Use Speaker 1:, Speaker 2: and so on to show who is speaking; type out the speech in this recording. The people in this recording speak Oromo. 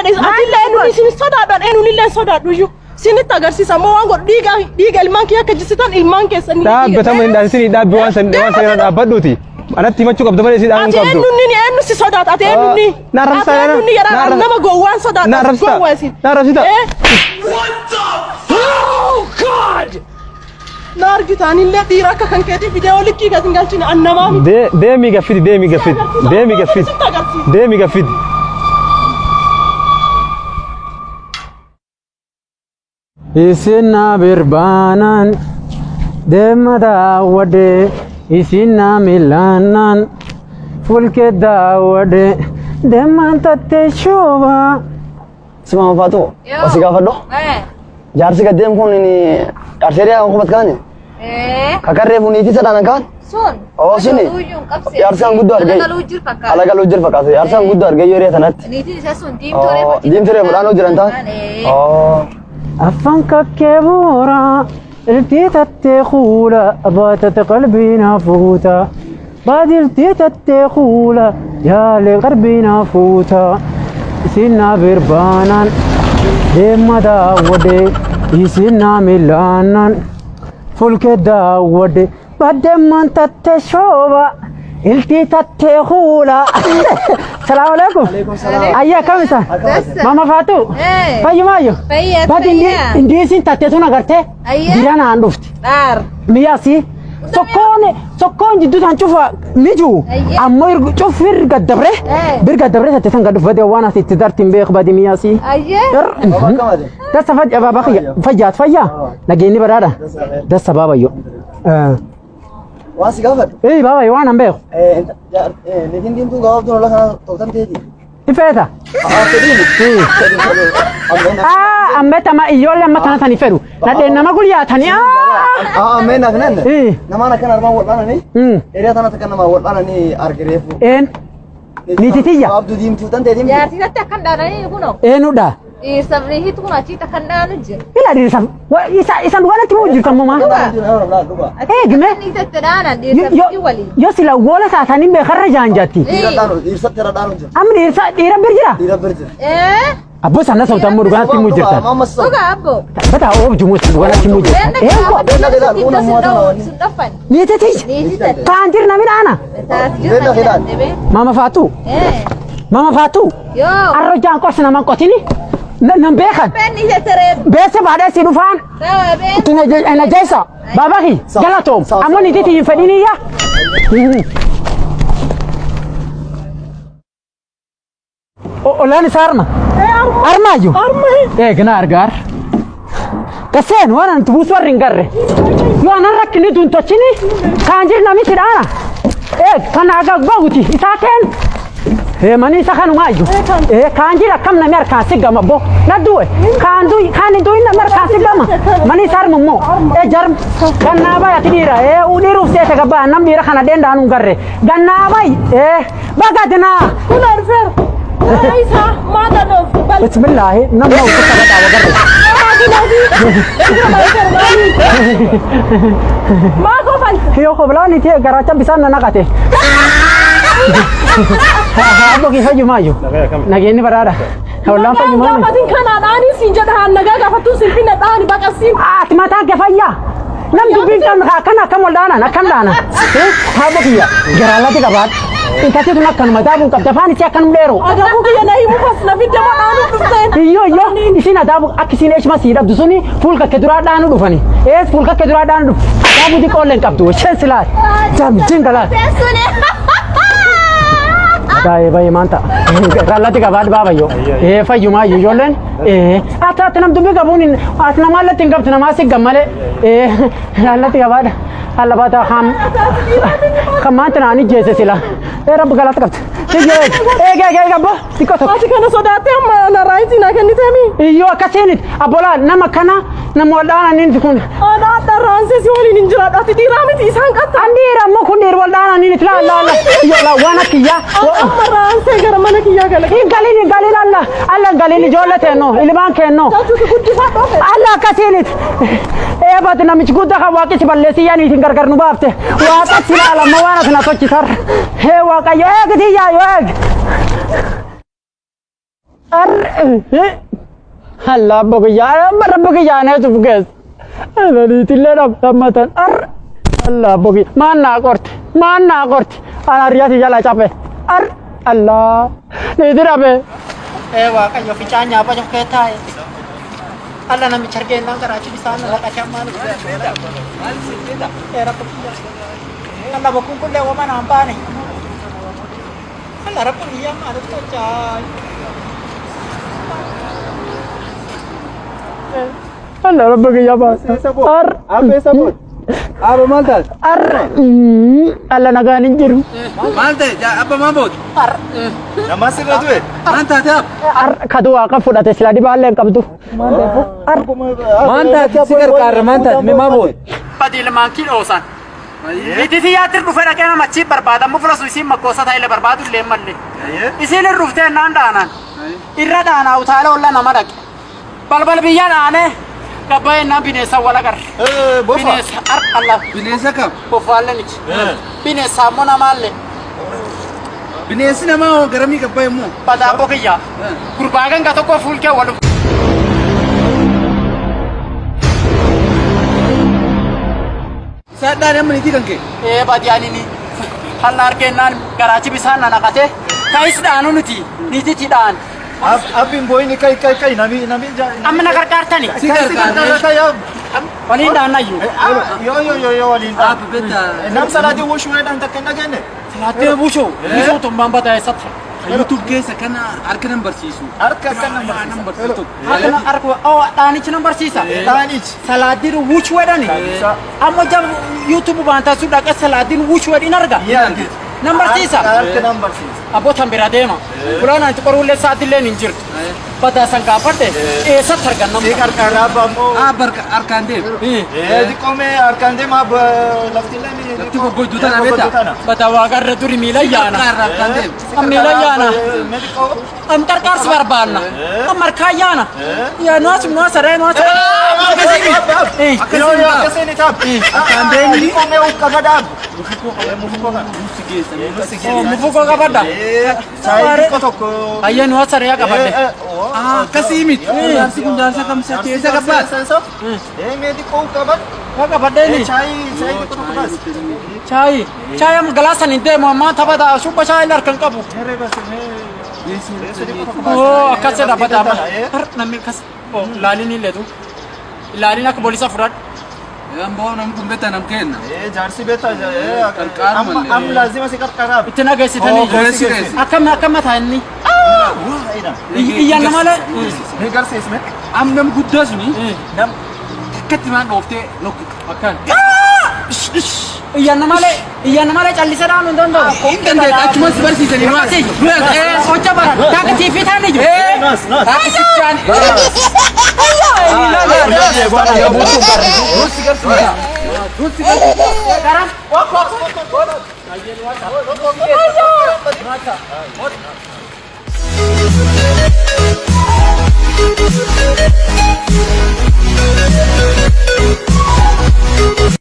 Speaker 1: fedhe atillee eenyuun isin sodaadhaan eenyuun illee sodaadhu iyyuu. Sinitti agarsiisa ammoo waan godhu dhiiga dhiiga ilmaan kiyya akka jisitan ilmaan keessan ni
Speaker 2: Dhaabbatama hin dhaabsisin dhaabbi waan san waan seera dhaabbadhuuti. Anatti himachuu qabda malee si dhaabuu
Speaker 1: Ati
Speaker 2: hin qabdu.
Speaker 1: eenyuun ni eenyu si sodaata ati eenyuun ni.
Speaker 2: Na arrabsitaa
Speaker 1: Ati
Speaker 2: yana?
Speaker 1: eenyuun ni
Speaker 2: Na
Speaker 1: jedhaan
Speaker 2: arrabsitaa?
Speaker 1: nama gowwaan sodaata.
Speaker 2: Na arrabsitaa?
Speaker 1: Gowwaa isin.
Speaker 2: Na arrabsitaa?
Speaker 1: Eh? Na argitaanillee dhiira akka kan keetii viidiyoo likkii gad hin galchine an namaa miti.
Speaker 2: Deemii gaffiti deemii gaffiti deemii gaffiti
Speaker 1: Sitti agarsiisa.
Speaker 2: deemii gaffiti.
Speaker 3: Isin na birbaanaan deema daawwadhe isin na milaanaan fulke daawwadhe deemaan tattee shooba.
Speaker 4: Sima mafaatu wasi gaafadhu. Jaarsi gaddeen kun jaarsi hiriyaa kan kubat kaani. Kakarree kun niitii sadhaan kaan.
Speaker 5: Sun.
Speaker 4: Oo suni. Jaarsaan guddoo argee.
Speaker 5: Alagaluu jir fakkaata.
Speaker 4: Alagaluu jir fakkaata. Jaarsaan guddoo argee yoo hiriyaa tanatti.
Speaker 5: Niitiin isaa sun diimtuu reefu.
Speaker 4: Diimtuu reefu dhaanuu jiran taan. Oo.
Speaker 3: Afaan kakkee bu'uura iltii tattee kuula baatate qalbii na fuuta. Baadiltii tattee kuula jaalee qalbii na fuuta. Isin na birbaanaan deema daawwadhe isin na milaanaan fulke daawwadhe baddeemmaan tattee shooba iltii tattee kuula. Salaamu alaikum. Ayyaa akkam isa? Mama Faatu.
Speaker 5: Eh.
Speaker 3: Fayyumaayyoo.
Speaker 5: Fayyaa,
Speaker 3: Badi
Speaker 5: fayyaa.
Speaker 3: indiisiin tattee tun agartee
Speaker 5: Ayyaa.
Speaker 3: bira naan dhufti.
Speaker 5: Dhaar.
Speaker 3: Miyaasi sokkoon sokkoon jidduu tan cufa miju
Speaker 5: Ayyaa.
Speaker 3: ammoo cuf bir gaddabre
Speaker 5: Eh.
Speaker 3: bir gaddabre tattee tan gad dhufate waan ati itti dartiin beek badi miyaasi.
Speaker 5: Ayyee.
Speaker 3: Dassa fayyaa baaba kiyya fayyaat fayyaa nageenyi badhaadha dassa baabayyo.
Speaker 4: Waan si gaafadhu.
Speaker 3: Ee baabayyo waan an beeku.
Speaker 4: Niitiin diimtuu gabaabduun olla kana toltan teeti.
Speaker 3: Ifeeta. Ah amma tama ijoollee amma tana tani fedhu nadheen nama guyyaatanii ah.
Speaker 4: Ammeen naaf nan.
Speaker 3: Eh.
Speaker 4: Namaan akkana armaan wal dhaananii. Hiriyaa tanatti akka namaa wal dhaananii argireefu.
Speaker 3: Een Niitii tiyya.
Speaker 4: Gabaabduu diimtuu tan teeti.
Speaker 5: Jaartii isaatti akkan dhaananii kunoo.
Speaker 3: eenyudha?
Speaker 5: Dhiirsa niitii kun achitti akkan dhaanu jira.
Speaker 3: Ila dhiirsa isa isa dhugaatti moo jirtan moo maa? Eegme.
Speaker 5: Niititti dhaanan dhiirsa niitii waliin.
Speaker 3: Yoo sila goola taatanii beekarra jaanjatti.
Speaker 4: Dhiirsatti irra dhaanu jira.
Speaker 3: Amma dhiirsa dhiira bir jira.
Speaker 4: Dhiira bir jira.
Speaker 5: Eh.
Speaker 3: Abbo sana sautan moo dhugaatti moo jirtan.
Speaker 5: Dhuga abbo.
Speaker 3: Bata oobju moo dhugaatti moo jirtan. Eegwa.
Speaker 5: Sun dhaffan.
Speaker 3: Niitii tiyya.
Speaker 5: Niitii tatti.
Speaker 3: Kaan jirna midhaana.
Speaker 5: Taas jirna.
Speaker 3: Mama Faatu.
Speaker 5: Eh.
Speaker 3: Mama Faatu.
Speaker 5: Yoo.
Speaker 3: Arro jaan qorsi naman qotini. Nan beekan.
Speaker 5: Been niitii teree.
Speaker 3: Beesse baadhee si dhufaan.
Speaker 5: Sawa been.
Speaker 3: Tuna jeessa. Baba ki galatoom. Ammoo niitii tiyya hin fedhiniyya. Olaan isaa arma. Armaayyuu.
Speaker 1: Arma.
Speaker 3: Eegna argaar. Gaseen waan anti buusu warri hin garre. Yoo anan rakkinni tun tochini kaan jiru namitti dhaana. Eeg kan aga bahuti isaa keen. Mani isa kanumaayyuu. Kaan jira akkam namni harkaan si gama bo. Na du'e. Kaan du'i kaan hin du'in namni harkaan si gama. Mani isa arma immoo. Jarm. Gannaa bayi ati dhiira. Dhiiruuf seete gabbaa nam dhiira kana dheendaan hin garre. Gannaa bayi. Bagadinaa.
Speaker 1: Kun arfeera. Isaa maata dhoof.
Speaker 3: Bismillaahi namna uffata badhaa wagarre.
Speaker 1: Maa kofalta?
Speaker 3: Yoo koblaan itti garaacha bisaan na naqate. Abbo kii fayyumaayyuu. Nageenyi badhaadha. Ollaan fayyumaa.
Speaker 1: Gaafatin kanaa dhaanii siin jedha haan nagaa gaafattuu siin finna dhaani baqasiin.
Speaker 3: Ati mataa kee fayyaa. Nam dubbiin kan akkana akkam wal dhaanan akkam dhaanan. Abbo kiyya garaallatti qabaadhu. Intatti tun akkanuma daabuu qabda afaan isii akkanum dheeroo.
Speaker 1: Adabuu kiyya na himuu bas na fidda moo dhaanuu dhufteen.
Speaker 3: Iyyoo iyyoo isin adaabu akka isin eeshma sii dhabdu suni fuul kakke duraa dhaanu dhufani. Ees fuul kakke duraa dhaanu dhufu. Adaabu xiqqoollee hin qabdu. Isheen silaas. Jam jingalaas.
Speaker 5: Suni.
Speaker 3: Baay'ee baay'ee maan ta'a. Rallatti qabaadhu baabayyoo. Ee fayyumaa iyyuu ijoolleen. Ee ati ati nam dubbii qabuun hin ati namaa allatti hin qabdu namaa si gammalee. Ee rallatti qabaadha. Alla baata ham kan maanta naan ijjeesse sila. Ee rabbi galata qabda. Eeg eeg eeg eeg abbo xiqqoo tokko.
Speaker 1: Ati kana sodaattee amma na raayitii naa kenniteemi.
Speaker 3: Iyyoo akkasiinit abbolaa nama kana nama wal dhaananiin kun.
Speaker 1: Ana dharraansee si waliin hin jiraadhu. Ati dhiiraa miti isaan qatta.
Speaker 3: An dhiira ammoo kun dhiira wal dhaananiin laa laa laa. Iyyoo laa waan akkiyyaa.
Speaker 1: Amma raansee gara mana kiyyaa gala.
Speaker 3: Hin galin hin galin alla alla hin galin ijoollee teennoo ilmaan keennoo.
Speaker 1: Taatuuti guddisaa dhoofe.
Speaker 3: Alla akkasiinit. Ee bati namichi guddaa kan waaqni si balleessi yaa niitiin gargar nu baafte. Waaqa si laala amma waan asina tolchisar. Hee waaqayyo eegi tiyyaa yoo eegi. Arre. Allah abbo kiyya amma rabbi kiyya aneetu gees. Laliitillee dhammatan arre. Allah abbo kiyya maan naa qorti maan naa qorti ana riyaati jala cabe arre Allah niiti dhabe. Ee Waaqayyo ficaan nyaapa cufkee taa'e. Alla namicha argeennaan garaachi bisaan na dhaqatee ammaan Ee rabbi kiyya. Alla bokkuun kullee wama naan baane. Alla rabbi kiyya maaliif tolchaa. Alla rabbi kiyya baasa. Ar.
Speaker 2: Abba maal taate?
Speaker 3: Ar. Alla nagaan hin jiru.
Speaker 6: Maal ta'e? Abba maal booda?
Speaker 3: Ar.
Speaker 7: Nama sirra du'e.
Speaker 6: Maal taate abba?
Speaker 3: Ar kadu waaqa fudhate sila dhibaallee hin qabdu. Ar.
Speaker 6: Maal taate si gargaarra maal taate mee maal booda?
Speaker 3: Badi ilmaan kii dhoosan. Niiti tiyyaatti dhufe dhaqee nama achii barbaada. Amma fula sun isiin makkoosa ta'e illee barbaadu illee malle. Isiin irra dhuftee naan dhaanan. Irra dhaanaa utaalee olla nama dhaqe. Balbal biyya dhaanee gabbaa'ee naan bineensa wal agarre.
Speaker 7: Bofa.
Speaker 3: Bineensa ar Allah
Speaker 6: Bineensa kam?
Speaker 3: bofaallee miti. Bineensa ammoo namaallee.
Speaker 6: Bineensi namaa hoo garamii gabbaa'e immoo?
Speaker 3: Badaa kiyya. Gurbaa ganga tokko fuulkee wal
Speaker 6: Isaan dhaane amma niitii kan kee?
Speaker 3: Ee badiyaanini halla argennaan garaachi bisaan na naqate ka'is dhaanu nuti niititti dhaan.
Speaker 7: Abbiin boo'ini kai kai kai nami nami.
Speaker 3: Amma na gargaartani.
Speaker 6: Si gargaarra.
Speaker 7: Kai ab.
Speaker 3: Waliin dhaannayyuu.
Speaker 7: Yo yo yo yo waliin.
Speaker 6: Abba beektaa.
Speaker 7: Nam salaatii wushuu jedhan takka hin dhageenye.
Speaker 3: Salaattee buushoo buushoo tumbaan badaa eessatti.
Speaker 6: YouTube keessa kana harka nan barsiisu.
Speaker 7: Harka akka nan barsiisa.
Speaker 6: Barsiisu.
Speaker 3: Harka harka oh dhaanichi nan barsiisa.
Speaker 7: Dhaanichi.
Speaker 3: Salaaddiin wuush wedhani. Amma jam YouTube baantaa sun dhaqa salaaddiin wuush wedhin arga. Nan barsiisa.
Speaker 7: Harka nan barsiisa.
Speaker 3: Abbootan bira deema. Fulaan anti qoruullee sa'aatillee hin jirtu. Badaa san gaafadhe eessatti argan
Speaker 7: Si
Speaker 3: namni.
Speaker 7: qarqara abba ammoo.
Speaker 6: Abba harkaan deemu.
Speaker 7: Xiqqoo mee harkaan deema abba laftillee ni.
Speaker 6: Lafti goggodduu tana beektaa?
Speaker 3: Badaa waaqarra duri miila yaana.
Speaker 6: Harkaan harkaan deemu.
Speaker 3: Miila yaana.
Speaker 7: Mee xiqqoo.
Speaker 3: Am qarqaarsi barbaanna. Am harkaa yaana. Yaa nuwaas nuwaas saree nuwaas.
Speaker 7: Yoo yoo akkasiin taap.
Speaker 6: Harkaan deemni.
Speaker 7: Xiqqoo mee uffata dhaabu. Mufukoo kana.
Speaker 3: Mufukoo qabadha.
Speaker 7: Saayii xiqqoo tokko.
Speaker 3: Ayyee nuwaas saree qabadhe.
Speaker 6: Akkasii miti. Jaarsi kun jaarsa kam si'achi eessa gabbaata?
Speaker 7: Mee xiqqoo qabadhu.
Speaker 3: Waa qabadheeni.
Speaker 7: Chaayii chaayii xiqqoo tokko baasi.
Speaker 3: Chaayi. Chaayi amma galaasan hin deemu ammaa taphata shubba chaayi harka hin qabu. Oo akkas jedha badaa amma. Har namni akkas. Oo ilaaliin hin leetu. Ilaaliin akka poolisa fudhadhu.
Speaker 6: Amboo namni kun beektaa nam kenna.
Speaker 7: Jaarsi beektaa
Speaker 6: Qarqaar
Speaker 7: amma
Speaker 6: malee.
Speaker 7: amma laazima si qarqaraaf.
Speaker 3: Itti nageessitanii.
Speaker 6: Geessi geessi.
Speaker 3: Akkam akkam mataa inni. Iyyan malee.
Speaker 7: Ni garsiisme.
Speaker 6: Am nam guddaa suni nam takkatti maan dhooftee lokki.
Speaker 3: Akkan. Iyyan malee iyyan malee callisee dhaanuu hin danda'u.
Speaker 6: Hin dandeetta achumas si barsiisanii maal?
Speaker 3: Hojja bara. Taakka tiifii taane jiru.
Speaker 7: Nas nas.
Speaker 6: Taakkichichaan.
Speaker 3: Garam.